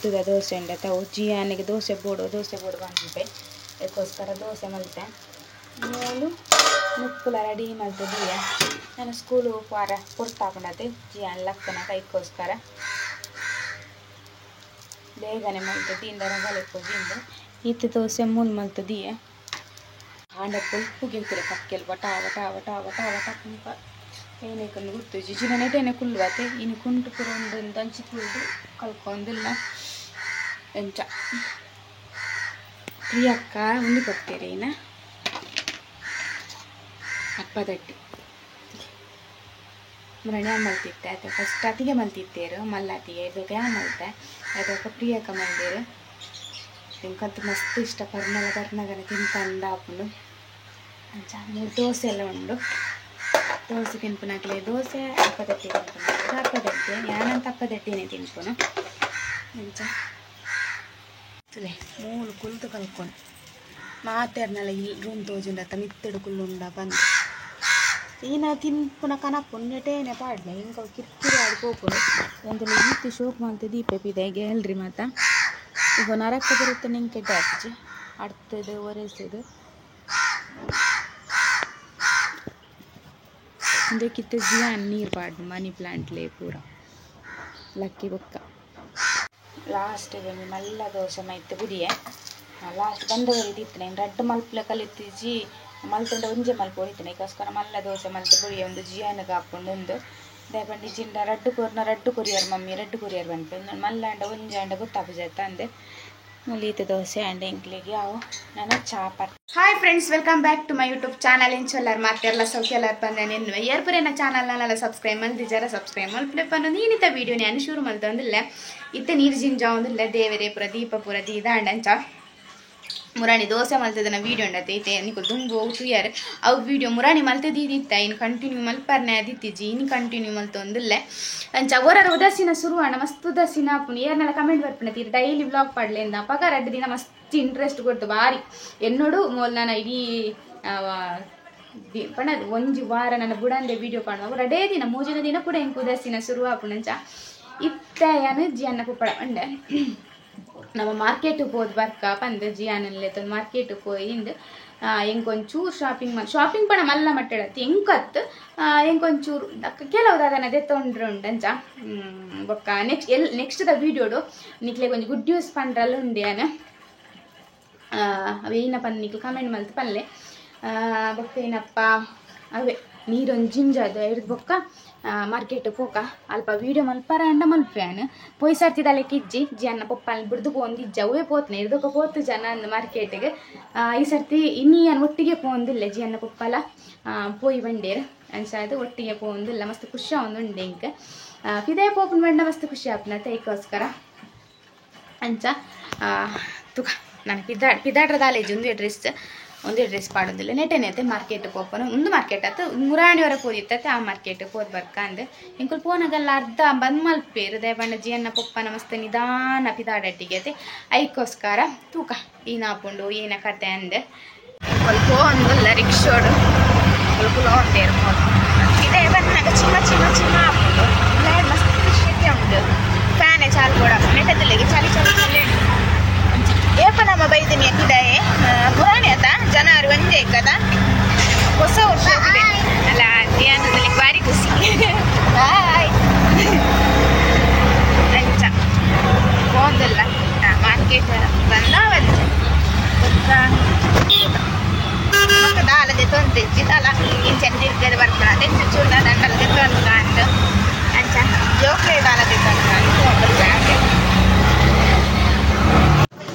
ಪೊರ್ತುದ ದೋಸೆ ಉಂಡತ ಜಿಯಾನಿಗೆ ದೋಸೆ ಬೋಡು ದೋಸೆ ಬೋಡು ಬಂದಿದ್ದೆ ಅದಕ್ಕೋಸ್ಕರ ದೋಸೆ ಮಲ್ತೆ ಮೂಲು ನುಪ್ಪುಲ ರೆಡಿ ಮಲ್ತದೀಯ ನಾನು ಸ್ಕೂಲು ವಾರ ಪೊರ್ತಾಪುಂಡತೆ ಜಿಯಾನ್ ಲಕ್ಕನ ಕೈಕೋಸ್ಕರ ಬೇಗನೆ ಮಲ್ತದೀಂದ ರಗಲೆಪ್ಪು ಈತ ದೋಸೆ ಮೂಲು ಮಲ್ತದೀಯ ಆಂಡ ಪೊಲ್ಪುಗೆ ಪಕ್ಕೆಲ್ ವಟ ವಟ ವಟ ವಟ ವಟ ಪುಂಪ ಏನೇಕಂದು ಗೊತ್ತು ಜಿಜಿನ ನೆಟೇನೆ ಕುಲ್ಲುವತೆ ಇನ್ನು ಕುಂಟು ಪೂರ ಒಂದು ಅಂಚಿ ಕುಲ್ದು ಕಲ್ಕೊಂದಿಲ್ಲ ಎಂಚ ಪ್ರಿಯಕ್ಕ ಉಂದು ಕೊಡ್ತೀರಿ ಇನ್ನ ಅಪ್ಪದಟ್ಟಿ ಮುರಣೆ ಮಲ್ತಿತ್ತೆ ಆಯ್ತು ಫಸ್ಟ್ ಅತಿಗೆ ಮಲ್ತಿತ್ತೇರು ಮಲ್ಲಾತಿಗೆ ಇದಕ್ಕೆ ಮಲ್ತೆ ಅದಕ್ಕೆ ಪ್ರಿಯಕ್ಕ ಮಲ್ದೇರು ಎಂಕಂತ ಮಸ್ತ್ ಇಷ್ಟ ಪರ್ನಲ ಬರ್ನಗನೆ ತಿಂತಂದ ಆಪುಂಡು ಅಂಚ ಮೂರು ದೋಸೆ ಎಲ್ಲ ಉಂಡು ದೋಸೆ ತಿನ್ಪುನಾಕ್ಲೆ ದೋಸೆ ಅಪ್ಪದಟ್ಟಿ ತಿನ್ಪುನಾಕ್ಲೆ ಅಪ್ಪದಟ್ಟಿ ಯಾನಂತ ಅಪ್ಪದಟ್ಟಿನೇ ತಿನ್ಪುನು ಅಂಚ ತುಲೆ ಮೂಲು ಕುಲ್ದು ಕಲ್ಕೊಂಡು ಮಾತೆರ್ನಲ್ಲ ಇಲ್ಲಿ ರೂಮ್ ತೋಜುಂಡತ್ತ ಮಿತ್ತಡು ಕುಲ್ಲುಂಡ ಬಂದು ಈನ ತಿನ್ಪುನ ಕನಪು ನೆಟೇನೆ ಪಾಡ್ಲೆ ಇಂಕ ಕಿರ್ಕಿರಿ ಆಡ್ ಪೋಪುನು ಒಂದು ಈತಿ ಶೋಕ್ ಮಲ್ತೆ ದೀಪೆ ಪಿದೆ ಹೇಳ್ರಿ ಮಾತ ಈಗ ನರಕ ಬರುತ್ತೆ ನಿಂಗೆ ಕೆಟ್ಟ ಅಡ್ತದೆ ಒರೆಸದು ಉಂದಕ್ಕಿತ್ತ ಜಿಯಾನ್ ನೀರು ಪಾಡ್ದು ಮನಿ ಪ್ಲಾಂಟ್ಲೇ ಪೂರ ಲಕ್ಕಿ ಬೊಕ್ಕ ಲಾಸ್ಟಿಗೆ ಒಂಜಿ ಮಲ್ಲ ದೋಸೆ ಮೈತ್ ಬುಡಿಯೆ ಲಾಸ್ಟ್ ಬಂದವರಿಗೆ ಇತ್ತು ನಾನು ರಡ್ಡು ಮಲ್ಪಲೆ ಕಲಿತಿಜಿ ಮಲ್ತುಂಡ ಒಂಜೆ ಮಲ್ಪೊಡಿತ್ತನೆ ಅದಕ್ಕೋಸ್ಕರ ಮಲ್ಲ ದೋಸೆ ಮಲ್ತು ಬುಡಿಯೆ ಒಂದು ಜಿಯಾನಿಗೆ ಹಾಕೊಂಡು ಒಂದು ದಾಯಪಂಡ ಜಿಂಡ ರಡ್ಡು ಕೊರ್ನ ರಡ್ಡು ಕೊರಿಯರ್ ಮಮ್ಮಿ ರಡ್ಡು ಕೊರಿಯರ್ ಬಂತು ಮಲ್ಲ ಅಂಡ ಒಂಜೆ ಅಂಡ ಗೊತ್ತಾಪುಜತ್ತ ಅಂದೆ ಮುಲೀತ ದೋಸೆ ಅಂಡ್ ಎಂಕ್ಲೆಗೆ ಅವು ನಾನು chopper. Hi friends, welcome back to my YouTube channel. ಇಂಚೊಲ್ಲಾರ್ ಮಾತೆರ್ಲ ಸೌಖ್ಯಲಾರ್ ಬಂದ ನಿನ್ವೆ ಏರ್ಪುರೇನ ಚಾನಲ್ ನಾನೆಲ್ಲ ಸಬ್ಸ್ಕ್ರೈಬ್ ಮಲ್ದಿಜಾರ ಸಬ್ಸ್ಕ್ರೈಬ್ ಮಲ್ಪಲೆ ಪನ್ನೊಂದು ಈನಿತ ವೀಡಿಯೋ ನಾನು ಶುರು ಮಲ್ತೊಂದಿಲ್ಲ ಇತ್ತೆ ನೀರು ಜಿಂಜ ಒಂದಿಲ್ಲ ದೇವರೇ ಪುರ ದೀಪ ಪುರ ದೀದಾಂಡಂಚ ಮುರಾಣಿ ದೋಸೆ ಮಲ್ತದನ ವೀಡಿಯೋ ಉಂಡತೆ ಇತ್ತೆ ನಿಕುಲು ದುಂಬು ತೂಯಾರ್ ಅವು ವೀಡಿಯೋ ಮುರಾಣಿ ಮಲ್ತದೀದಿತ್ತ ಇನ್ನು ಕಂಟಿನ್ಯೂ ಮಲ್ಪರ್ನೆ ಅದಿತ್ತಿಜಿ ಇನ್ನು ಕಂಟಿನ್ಯೂ ಮಲ್ತೊಂದಿಲ್ಲ ಅಂಚ ಓರರ ಉದಾಸೀನ ಶುರುವಾಣ ಮಸ್ತ್ ಉದಾಸೀನ ಆಪುಂಡು ಏರ್ನೆಲ್ಲ ಕಮೆಂಟ್ ಬರ್ಪುಂಡು ತೀರ್ ಡೈಲಿ ವ್ಲಾಗ್ ಪಾಡ್ಲೆಂದ ಅಪಗ ರಡ್ಡು ದಿನ ಮಸ್ತ್ ಇಂಟ್ರೆಸ್ಟ್ ಕೊಡ್ತು ಬಾರಿ ಎನ್ನೋಡು ಮೋಲ್ ನಾನು ಇಡೀ ಪಂಡ ಒಂಜಿ ವಾರ ನನ್ನ ಬುಡಂದೆ ವೀಡಿಯೋ ಪಾಡುವ ರಡೇ ದಿನ ಮೂಜಿನ ದಿನ ಕೂಡ ಎಂಕ್ ಉದಾಸೀನ ಶುರು ಆಪುಂಡು ಅಂಚ ಇತ್ತ ಯಾನು ಜಿಯನ್ನ ಪುಪ್ಪಡ ಉಂಡೆ ನಮ್ಮ ಮಾರ್ಕೆಟ್ ಪೋದು ಬರ್ಕ ಪಂದ್ ಜಿಯಾನಲ್ಲೇ ತಂದು ಮಾರ್ಕೆಟ್ ಪೋಯಿಂದು ಎಂಕೊಂಚೂರು ಶಾಪಿಂಗ್ ಶಾಪಿಂಗ್ ಪಣ ಮಲ್ಲ ಮಟ್ಟಡತ್ತಿ ಎಂಕತ್ತು ಎಂಕೊಂಚೂರು ಕೆಲವು ದಾದನ ದೆತ್ತೊಂಡ್ರೆ ಉಂಡಂಚ ಬೊಕ್ಕ ನೆಕ್ಸ್ಟ್ ಎಲ್ ನೆಕ್ಸ್ಟ್ the ವೀಡಿಯೋಡು ನಿಕ್ಲೆ ಒಂಜಿ ಗುಡ್ ನ್ಯೂಸ್ ಪಂಡ್ರಲ್ಲ ಉಂಡೆ ಯಾನು ಅವೆ ಏನಪ್ಪ ನಿಕ್ಲು ಕಮೆಂಟ್ ಮಲ್ತು ಪಲ್ಲೆ ಬೊಕ್ಕ ಏನಪ್ಪ ಅವೇ ನೀರೊಂದು ಜಿಂಜದ ಹಿಡ್ದು ಬೊಕ್ಕ ಮಾರ್ಕೆಟ್ ಪೋಕ ಅಲ್ಪ ವೀಡಿಯೋ ಮಲ್ಪರ ಅಂಡ ಮಲ್ಪ್ಯಾನ್ ಪೋಯ್ ಸರ್ತಿದಲೆ ಕಿಜ್ಜಿ ಜಿಯನ್ನ ಪೊಪ್ಪಲ್ಲಿ ಬಿಡ್ದು ಪೋಂದಿಜ್ಜ ಅವೇ ಪೋತ್ನೆ ಹಿಡ್ದೊಕ್ಕ ಪೋತು ಜನ ಅಂದ್ ಮಾರ್ಕೆಟ್ಗೆ ಈ ಸರ್ತಿ ಇನ್ನೀಯನ್ ಒಟ್ಟಿಗೆ ಪೋಂದಿಲ್ಲ ಜಿಯನ್ನ ಪೊಪ್ಪಲ ಪೋಯಿ ಬಂಡೇರು ಅನ್ಸಾದು ಒಟ್ಟಿಗೆ ಪೋಂದಿಲ್ಲ ಮಸ್ತ್ ಖುಷಿ ಒಂದು ಉಂಡೆ ಇಂಕ ಫಿದೇ ಪೋಪನ್ ಬಂಡ ಮಸ್ತ್ ಖುಷಿ ಆಪ್ನ ತೈಕೋಸ್ಕರ ಅಂಚ ತುಕ ನಾನು ಪಿದಾಡ್ರದಾಲೇಜ್ ಒಂದೇ ಡ್ರೆಸ್ ಒಂದೇ ಡ್ರೆಸ್ ಪಾಡೋದಿಲ್ಲ ನೆಟೆನೆತೆ ಮಾರ್ಕೆಟ್ ಪೋಪನು ಒಂದು ಮಾರ್ಕೆಟ್ ಆತು ಮುರಾಣಿವರ ಪೋದಿತ್ತತೆ ಆ ಮಾರ್ಕೆಟ್ ಪೋದ್ ಬರ್ಕ ಅಂದೆ ಇಂಕುಲು ಪೋನಗಲ್ಲ ಅರ್ಧ ಬಂದ್ ಮಲ್ಪೇರು ದಯಪಂಡ ಜಿಯನ್ನ ಪೊಪ್ಪನ ಮಸ್ತ್ ನಿಧಾನ ಪಿದಾಡಟ್ಟಿಗೆ ಅತೆ ಐಕೋಸ್ಕರ ತೂಕ ಏನಾಪುಂಡು ಏನ ಕತೆ ಅಂದೆ ಪೋಂದುಲ್ಲ ರಿಕ್ಷೋಡು ಇದೇ ಬಂದಾಗ ಚಿಮ್ಮ ಚಿಮ್ಮ ಚಿಮ್ಮ ಆಪುಂಡು ಮಸ್ತ್ ಶೆಕೆ ಉಂಟು ಫ್ಯಾನೆ ಚಾಲು ಕೂಡ ನೆಟದಲ್ಲಿಗೆ ಚಳಿ ಚಳಿ ಚಳಿ ಏಪ ನಮ್ಮ ಬೈದಿನಿ ಪಿದಾಯೆ ಪುರಾಣಿ ಆತ ಜನವರಿ ಒಂದೇ ಕದ ಹೊಸ ವರ್ಷ ಅಲ್ಲ ಧ್ಯಾನದಲ್ಲಿ ಭಾರಿ ಖುಷಿ ಬಾಯ್ ಅಂಚ ಹೋದಲ್ಲ ಮಾರ್ಕೆಟ್ ಬಂದ ದಾಲದೆ ತೊಂದಿಜ್ಜಿ ದಾಲ ಇಂಚೆ ತಿರ್ಗದೆ ಬರ್ಪಣ ತೆಂಚು ಚೂರ್ದ ದಂಡಲದೆ ತೊಂದು ಕಾಂಡು ಅಂಚ ಜೋಕ್ಲೆ ದಾಲದೆ ತೊಂದು ಕಾಂಡು ಜಾಗೆ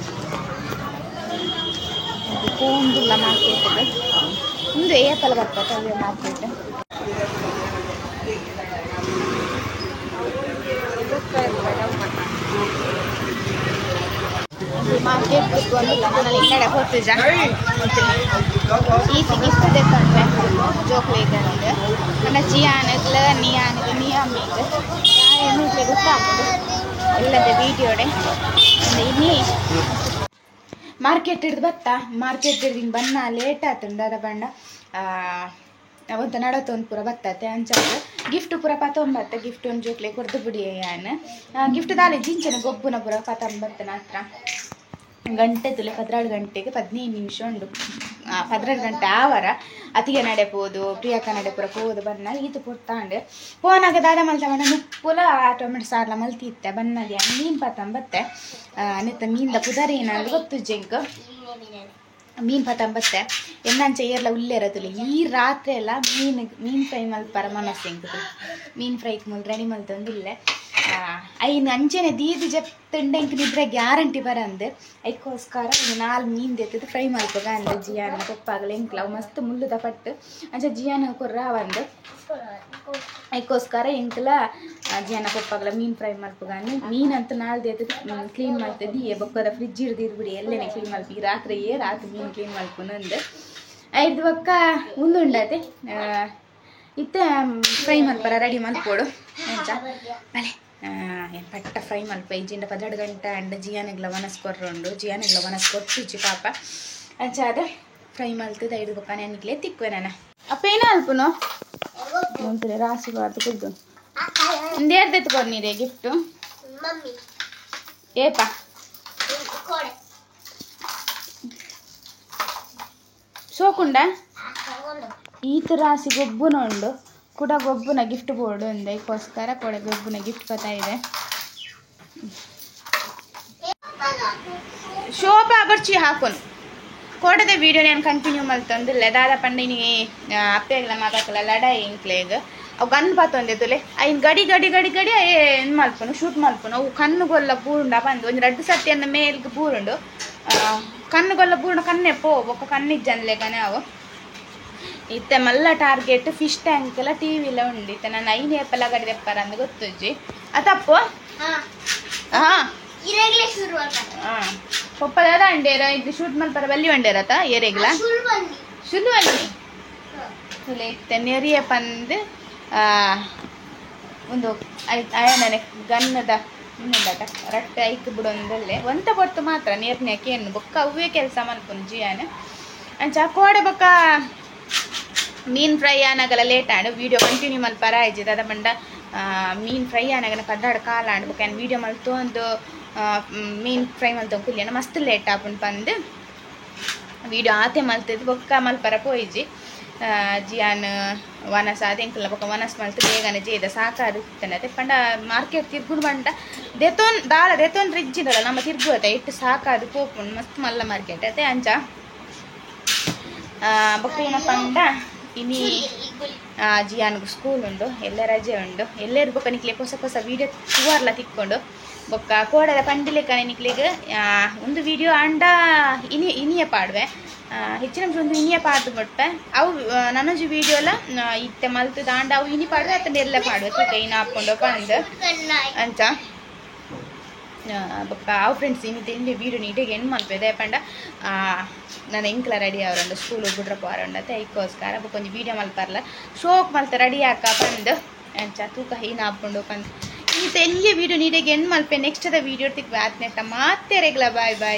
ಪೋಂದುಲ್ಲ ಮಾರ್ಕೆಟ್ ಒಂದು ಏಪಲ ಬರ್ತದೆ ಅವೇ ಮಾರ್ಕೆಟ್ ಮಾರ್ಕೆಟ್ ಬಂದಿಲ್ಲ ನಾನು ಇನ್ನಡೆ ಹೋಗ್ತಿದ್ದ ಈಸಿ ಗಿಫ್ಟ್ ತೆತ್ತಂತೆ ಜೋಕ್ಲೇಗಂದು ನನ್ನ ಜಿಯಾನಗ್ಲ ನಿಯಾನಗ್ ನಿಯಾಮಿಗ್ ಏನು ಗೊತ್ತಾಗ್ತದೆ ಎಲ್ಲದ ವೀಡಿಯೋಡೆ ಇನ್ನಿ ಮಾರ್ಕೆಟ್ ಹಿಡ್ದು ಬತ್ತಾ ಮಾರ್ಕೆಟ್ ಹಿಡ್ದು ಹಿಂಗೆ ಬನ್ನ ಲೇಟ್ ಆತುಂಡು ಅದ ಬಣ್ಣ ಒಂತ ನಡತೊಂದು ಪೂರ ಬತ್ತತೆ ಅಂಚಾದ ಗಿಫ್ಟ್ ಪೂರ ಪತೊಂಬತ್ತ ಗಿಫ್ಟ್ ಒಂದು ಜೋಕ್ಲೆ ಕೊರ್ದು ಬಿಡಿ ಯಾನ್ ಗಿಫ್ಟ್ ದಾಲೆ ಜಿಂಚನ ಗೊಬ್ಬುನ ಪೂರ ಪತೊಂಬತ್ತನ ಹತ್ರ ಗಂಟೆ ತುಲೆ 12 ಗಂಟೆಗೆ 15 ನಿಮಿಷ ಉಂಡು 12 ಗಂಟೆ ಆವರ ಅತಿಗೆ ನಡೆಪೋದು ಪ್ರಿಯಕ ನಡೆಪುರ ಪೋದು ಬನ್ನ ಈತು ಪೊರ್ತಾಂಡು ಪೋನಾಗ ದಾದ ಮಲ್ತ ಬಣ್ಣ ನುಪ್ಪುಲ ಟೊಮೆಟೊ ಸಾರ್ಲ ಮಲ್ತಿತ್ತೆ ಬನ್ನಗೆ ಮೀನು ಪತಂಬತ್ತೆ ನೆತ್ತ ಮೀನ್ದ ಪುದರ್ ಏನಂದು ಗೊತ್ತು ಜೆಂಕ್ ಮೀನು ಪತಂಬತ್ತೆ ಎನ್ನಂಚ ಏರ್ಲ ಉಲ್ಲೇರ ತುಲೆ ಈ ರಾತ್ರಿ ಎಲ್ಲ ಮೀನು ಮೀನು ಫ್ರೈ ಮಲ್ಪರ ಮನಸ್ಸು ಎಂಕುದು ಮೀನು ಫ್ರೈ ಮುಲ್ ರೆಡಿ ಮಲ್ತೊಂದಿಲ್ಲ ಐನು ಅಂಚೆನೆ ದೀದು ಜಪ್ತುಂಡ ಇಂಕ್ ನಿದ್ರೆ ಗ್ಯಾರಂಟಿ ಬರಂದು ಐಕ್ಕೋಸ್ಕರ ನಾಲ್ ಮೀನು ದೆತ್ತದು ಫ್ರೈ ಮಲ್ಪಗ ಅಂದ ಜಿಯಾನ ಪಪ್ಪಾಗಲ ಎಂಕ್ಲ ಅವು ಮಸ್ತ್ ಮುಳ್ಳುದ ಪಟ್ಟು ಅಂಚ ಜಿಯಾನ ಕೊರ್ರ ಒಂದು ಐಕ್ಕೋಸ್ಕರ ಎಂಕ್ಲ ಜಿಯಾನ ಪಪ್ಪಾಗಲ ಮೀನು ಫ್ರೈ ಮಲ್ಪಗ ಅಂದು ಮೀನಂತೂ ನಾಲ್ ದೆತ್ತದು ಕ್ಲೀನ್ ಮಲ್ತದ್ದು ಏ ಬೊಕ್ಕದ ಫ್ರಿಜ್ ಹಿಡ್ದು ಬಿಡಿ ಎಲ್ಲೇನೆ ಕ್ಲೀನ್ ಮಲ್ಪ ಈ ರಾತ್ರಿ ಏ ರಾತ್ರಿ ಮೀನು ಕ್ಲೀನ್ ಮಲ್ಪುನಂದು ಐದು ಬೊಕ್ಕ ಉಂದುಂಡತೆ ಇತ್ತೆ ಫ್ರೈ ಮಲ್ಪರ ರೆಡಿ ಮಲ್ಪೋಡು ಎಂಚ ಬಲೆ ಏನು ಪಟ್ಟ ಫ್ರೈ ಮಲ್ಪ ಇಜ್ಜಿಂಡ 12 ಗಂಟೆ ಅಂಡ ಜಿಯಾನಿಗ್ಲ ವನಸ್ ಕೊರ್ರುಂಡು ಜಿಯಾನಿಗ್ಲ ವನಸ್ ಕೊಟ್ಟಿಜ್ಜಿ ಪಾಪ ಅಂಚ ಅದ ಫ್ರೈ ಮಲ್ತದ ಐದು ಬೊಕ್ಕ ನೆನಗ್ಲೆ ತಿಕ್ಕುವೆ ನಾನು ಅಪ್ಪ ಏನ ಅಲ್ಪುನು ಒಂತರೆ ರಾಸಿ ಬಾರ್ದು ಕುದ್ದು ಒಂದೇರ್ದೆತ್ತು ಕೊರ್ನಿದೆ ಗಿಫ್ಟು ಏಪ ಸೋಕುಂಡ ಈತ ರಾಸಿ ಗೊಬ್ಬುನ ಉಂಡು ಕೂಡ ಗೊಬ್ಬುನ ಗಿಫ್ಟ್ ಬೋರ್ಡ್ ಒಂದು ಅದಕ್ಕೋಸ್ಕರ ಕೂಡ ಗೊಬ್ಬುನ ಗಿಫ್ಟ್ ಬರ್ತಾ ಇದೆ ಶೋಭಾ ಬರ್ಚಿ ಹಾಕೋನು ಕೊಡದ ವೀಡಿಯೋ ನಾನು ಕಂಟಿನ್ಯೂ ಮಲ್ತೊಂದಿಲ್ಲ ದಾದ ಪಂಡಿನಿ ಅಪ್ಪೆಗ್ಲ ಮಾತಾಕಲ ಲಡಾಯಿ ಇಂಕ್ಲೇಗ್ ಅವು ಗನ್ ಪಾತೊಂದೆ ತುಲೆ ಐನ್ ಗಡಿ ಗಡಿ ಗಡಿ ಗಡಿ ಏನು ಮಲ್ಪನು ಶೂಟ್ ಮಲ್ಪನು ಅವು ಕಣ್ಣುಗೊಲ್ಲ ಬೂರುಂಡ ಬಂದು ಒಂದು ರಡ್ಡು ಸತಿಯನ್ನ ಮೇಲ್ಗೆ ಬೂರುಂಡು ಕಣ್ಣುಗೊಲ್ಲ ಬೂರುಂಡು ಕಣ್ಣೆ ಪೋ ಬೊಕ್ಕ ಕಣ್ಣಿಜ್ಜನ್ಲೇಕನೆ ಅವು ಇತ್ತೆ ಮಲ್ಲ ಟಾರ್ಗೆಟ್ ಫಿಶ್ ಟ್ಯಾಂಕ್ ಎಲ್ಲ ಟಿ ವಿಲ ಉಂಡು ಇತ್ತೆ ನಾನು ಐನು ಏಪಲ ಗಡಿ ದೆಪ್ಪರ ಅಂದ್ ಗೊತ್ತುಜ್ಜಿ ಅತಪ್ಪು ಹಾಂ ಪಪ್ಪ ದಾದ ಅಂಡೇರ ಇದು ಶೂಟ್ ಮಲ್ಪರ ಬಲ್ಲಿ ಅಂಡೇರತ ಏರೆಗ್ಲ ಶುಲ್ವಲ್ಲಿ ತುಲೆ ಇತ್ತೆ ನೆರಿಯ ಪಂದ್ ಒಂದು ಅಯನನೆ ಗನ್ನದ ಇನ್ನೊಂದಟ ರಟ್ಟೆ ಐಕ್ ಬಿಡೊಂದಲ್ಲೇ ಒಂತ ಪೊರ್ತು ಮಾತ್ರ ನೇರ್ನ್ಯಾಕೆ ಏನು ಬೊಕ್ಕ ಅವೇ ಕೆಲಸ ಮಲ್ಪುನು ಜಿಯಾನ ಅಂಚ ಕೋಡೆ ಬೊಕ್ಕ ಮೀನು ಫ್ರೈ ಆನಾಗಲ ಲೇಟ್ ಆಂಡ್ ವೀಡಿಯೋ ಕಂಟಿನ್ಯೂ ಮಲ್ಪರ ಆಯ್ಜಿ ದಾದ ಪಂಡ ಮೀನು ಫ್ರೈ ಆನಾಗನ 12 ಕಾಲ ಆಂಡ್ ಬೊಕ್ಕ ವೀಡಿಯೋ ಮಲ್ತೊಂದು ಮೀನು ಫ್ರೈ ಮಲ್ತೊ ಕುಲಿಯನ ಮಸ್ತ್ ಲೇಟ್ ಆಪುಂಡು ಪಂದ್ ವೀಡಿಯೋ ಆತೆ ಮಲ್ತದ್ದು ಬೊಕ್ಕ ಮಲ್ಪರ ಪೋಯಿಜಿ ಜಿಯಾನ್ ವನಸ್ ಅದ ಎಂಕಲ್ಲ ಬೊಕ್ಕ ವನಸ್ ಮಲ್ತು ಬೇಗನೆ ಜೇದ ಸಾಕಾದು ಇತ್ತನತೆ ಪಂಡ ಮಾರ್ಕೆಟ್ ತಿರ್ಗುಡು ಬಂಡ ದೆತೋನ್ ದಾಲ ದೆತೋನ್ ರಿಜ್ಜಿದಲ್ಲ ನಮ್ಮ ತಿರ್ಗುವತೆ ಇಟ್ಟು ಸಾಕಾದು ಪೋಪುಂಡು ಮಸ್ತ್ ಮಲ್ಲ ಮಾರ್ಕೆಟ್ ಅತೆ ಅಂಚ ಬೊಕ್ಕ ಏನ ಪಂಡ ಇನಿ ಜಿಯಾನ್ಗು ಸ್ಕೂಲ್ ಉಂಡು ಎಲ್ಲ ರಜೆ ಉಂಡು ಎಲ್ಲರೂ ಬೊಕ್ಕ ನಿಕ್ಲೆ ಹೊಸ ಹೊಸ ವೀಡಿಯೋ ತುವಾರ್ಲ ತಿಕ್ಕೊಂಡು ಬೊಕ್ಕ ಕೋಡದ ಪಂಡಿಲೆಕ್ಕನೆ ನಿಕ್ಲೆಗ್ ಒಂದು ವೀಡಿಯೋ ಅಂಡ ಇನಿ ಇನಿಯ ಪಾಡುವೆ ಹೆಚ್ಚಿನ ಒಂದು ಇನಿಯ ಪಾಡ್ದು ಬಿಟ್ಪೆ ಅವು ನನೊಂಜಿ ವೀಡಿಯೋಲ ಇತ್ತೆ ಮಲ್ತದ ಅಂಡ ಅವು ಇನಿ ಪಾಡುವೆ ಅತ್ತ ಎಲ್ಲ ಪಾಡುವೆ ತೂಕ ಇನ ಹಾಕೊಂಡು ಪಂದ್ ಅಂಚ ಬೊಕ್ಕ ಅವು ಫ್ರೆಂಡ್ಸ್ ಇನ್ನಿತ್ತೆ ಇಲ್ಲಿ ವೀಡಿಯೋ ನೀಟಾಗಿ ಎಂಡ್ ಮಲ್ಪೆದೆ ಪಂಡ ನಾನು ಎಂಕ್ಲ ರೆಡಿ ಅವರುಂಡು ಸ್ಕೂಲ್ ಬಿಡ್ರ ಪೋರುಂಡು ಅತ್ತೆ ಐಕ್ಕೋಸ್ಕರ ಬೊಕ್ಕ ಒಂಜಿ ವೀಡಿಯೋ ಮಲ್ಪರ್ಲ ಶೋಕ್ ಮಲ್ತ ರೆಡಿ ಆಕ ಪಂದ್ ಅಂಚ ತೂಕ ಹೀನ ಹಾಕೊಂಡು ಪಂದ್ ಇನ್ನಿತ್ತೆ ಎಲ್ಲಿಯ ವೀಡಿಯೋ ನೀಟಾಗಿ ಎಂಡ್ ಮಲ್ಪೆ ನೆಕ್ಸ್ಟ್ ದ ವೀಡಿಯೋ ತಿಕ್ ಆತ್ನೆಟ್ಟ ಮಾತೆ ರೆಗ್ಲ ಬಾಯ್ ಬಾಯ್.